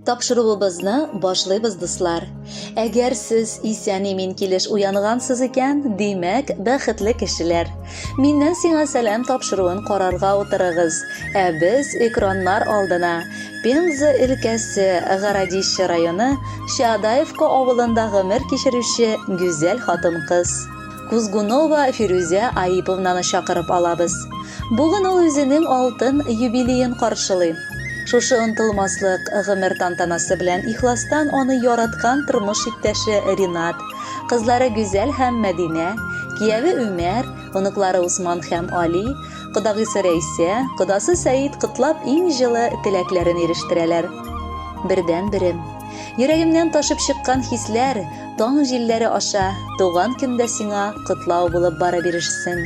Тапшыруыбызны башлыйбыз, дуслар. Әгәр сез исән-имин килеш уянгансыз икән, димәк, бәхетле кешеләр. Миннән сиңа сәлам тапшыруын карарга утырыгыз. Ә без экраннар алдына Пенза өлкәсе Городище районы Чадаевка авылында гомер кичерүче гүзәл хатын-кыз Кузгунова Фирүзә Аиповнаны чакырып алабыз. Бүген ул үзенең алтын юбилеен каршылый. Шушы онытылмаслык гомер тантанасы белән ихластан аны яраткан тормыш иптәше Ринат, кызлары Гүзәл һәм Мәдинә, кияве Үмәр, оныклары Усман һәм Али, кодагыйсы Рәйсә, кодасы Сәид котлап иң җылы теләкләрен ирештерәләр. Бердәнберем. Йөрәгемнән ташып чыккан хисләр таң җилләре аша туган көндә сиңа котлау булып барып ирешсен.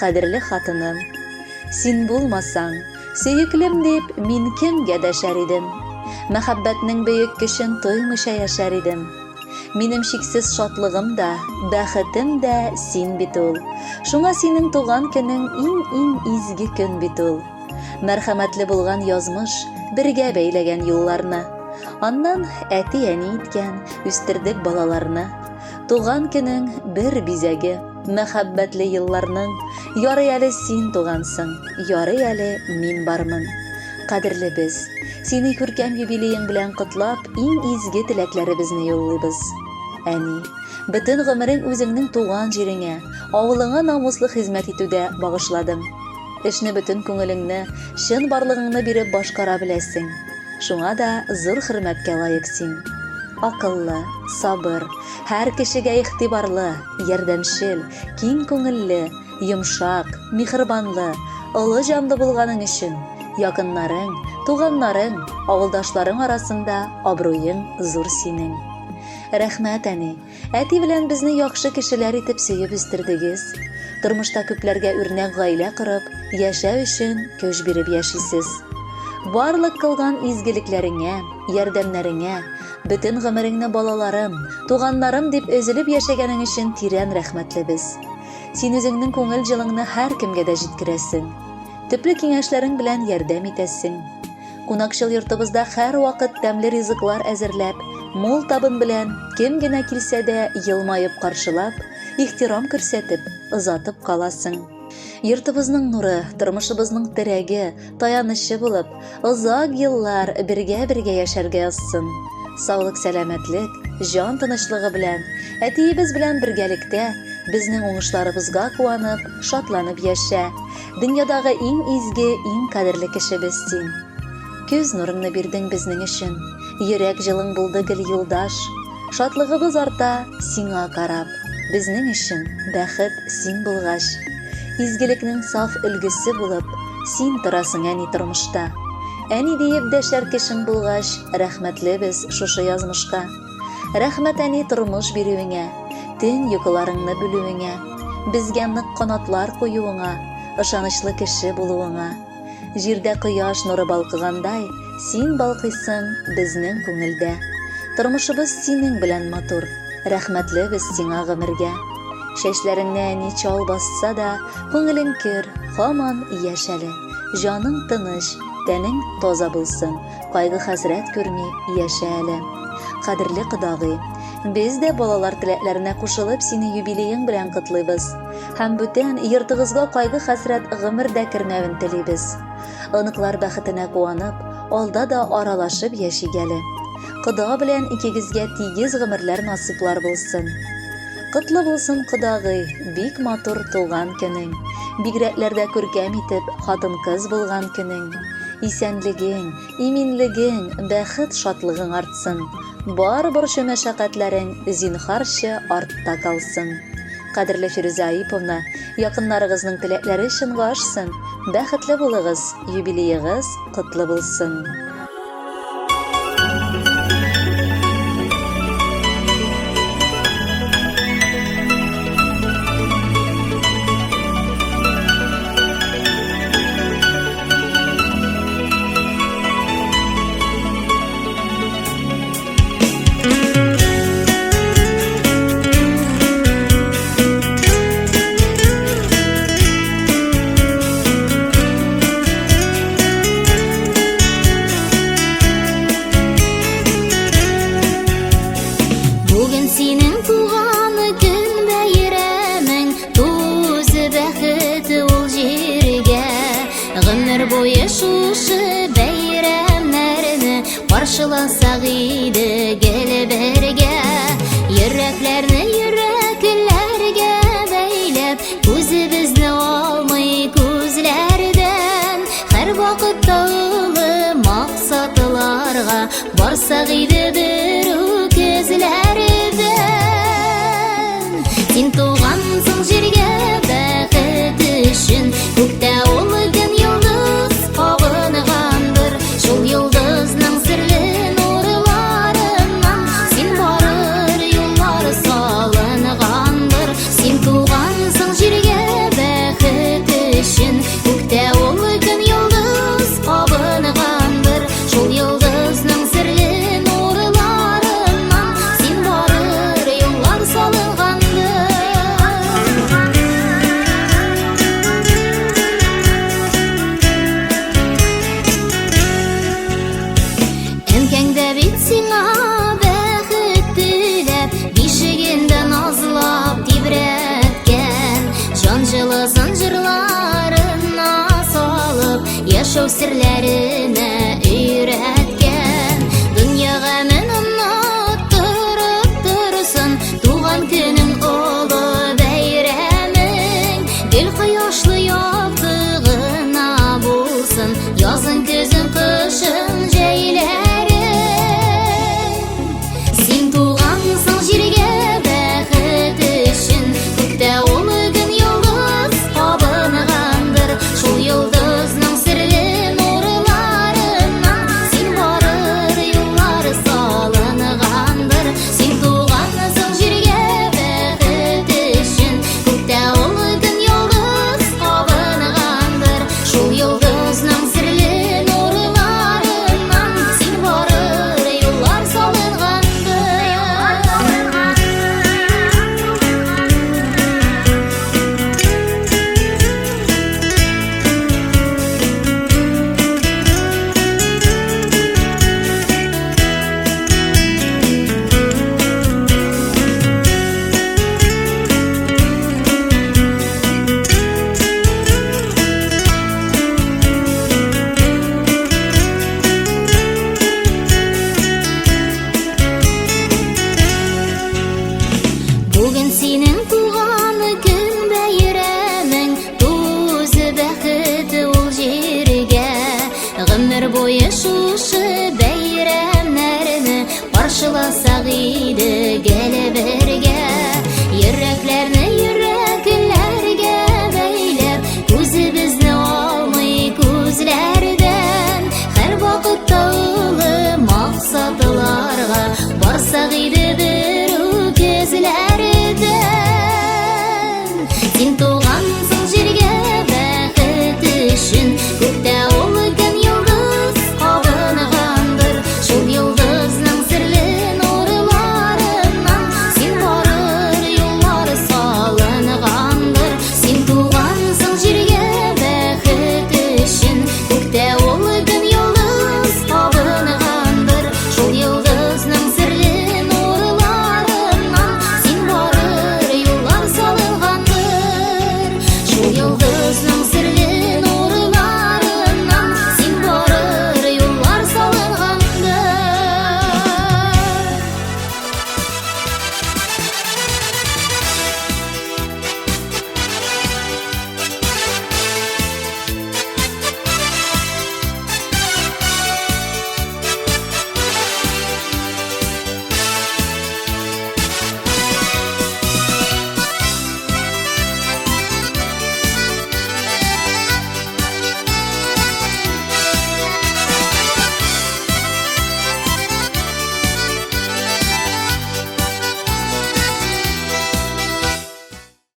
Кадерле хатыным, син булмасаң, сөеклем дип мин кемгә дәшәр идем? Мәхәббәтнең бөек көчен тоймыйча яшәр идем. Минем чиксез шатлыгым да, бәхетем дә син бит ул. Шуңа синең туган көнең иң-иң изге көн бит ул. Мәрхәмәтле булган язмыш бергә бәйләгән юлларны. Аннан әти-әни иткән, үстердек балаларны. Туган көнең бер бизәге, мәхәббәтле елларның. Ярый әле син тугансың, ярый әле мин бармын. Кадерлебез, сине күркәм юбилеең белән котлап, иң изге теләкләребезне юллыйбыз. Әни, бөтен гомерең үзеңнең туган җиреңә, авылыңа намуслы хезмәт итүдә багышладың. Эшне бөтен күңелеңне, чын барлыгыңны биреп башкара беләсең. Шуңа да зур хөрмәткә лаек син. Акыллы, сабыр, һәр кешегә игътибарлы, ярдәмчел, киң күңелле, йомшак, миһербанлы, олы җанлы булганың өчен якыннарың, туганнарың, авылдашларың арасында абруең зур синең. Рәхмәт, әни! Әти белән безне яхшы кешеләр итеп сөеп үстердегез. Тормышта күпләргә үрнәк гаилә корып, яшәү өчен көч биреп яшисез. Барлык кылган изгелекләреңә, ярдәмнәреңә, бөтен гомереңне балаларым, туганнарым дип өзелеп яшәгәнең өчен тирән рәхмәтлебез. Син үзеңнең күңел җылыңны һәркемгә дә җиткерәсең. Төпле киңәшләрең белән ярдәм итәсең. Кунакчыл йортыбызда һәрвакыт тәмле ризыклар әзерләп, мул табын белән кем генә килсә дә елмаеп каршылап, ихтирам күрсәтеп, озатып каласың. Йортыбызның нуры, тормышыбызның терәге, таянычы булып, озак еллар бергә-бергә яшәргә язсын. Саулык-сәламәтлек, җан тынычлыгы белән, әтиебез белән бергәлектә безнең уңышларыбызга куанып, шатланып яшә. Дөньядагы иң изге, иң кадерле кешебез син. Күз нурыңны бирдең безнең өчен. Йөрәк җылың булды гел юлдаш. Шатлыгыбыз арта сиңа карап. Безнең өчен бәхет син булгач. Изгелекнең саф өлгесе булып, син торасың әни тормышта. Әни диеп дәшәр кешең булгач, рәхмәтлебез шушы язмышка. Рәхмәт, әни, тормыш бирүеңә, төн йокыларыңны бүлүеңә, безгә нык канатлар куюыңа, ышанычлы кеше булуыңа. Җирдә кояш нуры балкыгандай, син балкыйсың безнең күңелдә. Тормышыбыз синең белән матур, рәхмәтлебез сиңа гомергә. Чәчләреңне әни чал басса да, күңелең көр, һаман яшь әле. Җаның тыныч, тәнең таза булсын. Кайгы-хәсрәт күрми яшә әле. Кадерле кодагый, без дә балалар теләкләренә кушылып сине юбилеең белән котлыйбыз. Һәм бүтән йортыгызга кайгы-хәсрәт гомердә кермәвен телибез. Оныклар бәхетенә куанып, алда да аралашып яшик әле. Кода белән икегезгә тигез гомерләр насыйплар булсын. Котлы булсын, кодагый, бик матур туган көнең. Бигрәкләр дә күркәм итеп хатын-кыз булган көнең. Исәнлегең, иминлегең, бәхет-шатлыгың артсын. Бар борчу-мәшәкатьләрең зинһарчы артта калсын. Кадерле Фирүзә Аиповна, якыннарыгызның теләкләре чынга ашсын, бәхетле булыгыз, юбилеегыз котлы булсын! буе шушы бәйрәмнәрне Каршыласак иде гел бергә. Йөрәкләрне йөрәкләргә бәйләп, Күзебезне алмый күзләрдән. Һәрвакытта олы максатларга Барсак иде бер үк эзләрдән. Син тугансың җиргә бәхет өчен, Күктә ул көн йолдыз кабынгандыр. Шул йолдызның серле нурларыннан Син барыр юллар салынгандыр. Син тугансың җиргә бәхет өчен, Күктә ул көн йолдыз кабынгандыр. Шул йолдызның серле нурларыннан Син барыр юллар салынгандыр. Әнкәң дә бит сиңа бәхет теләп, Бишегендә назлап тибрәткән. Җан җылысын җырларына салып, Яшәү серләренә өйрәткән.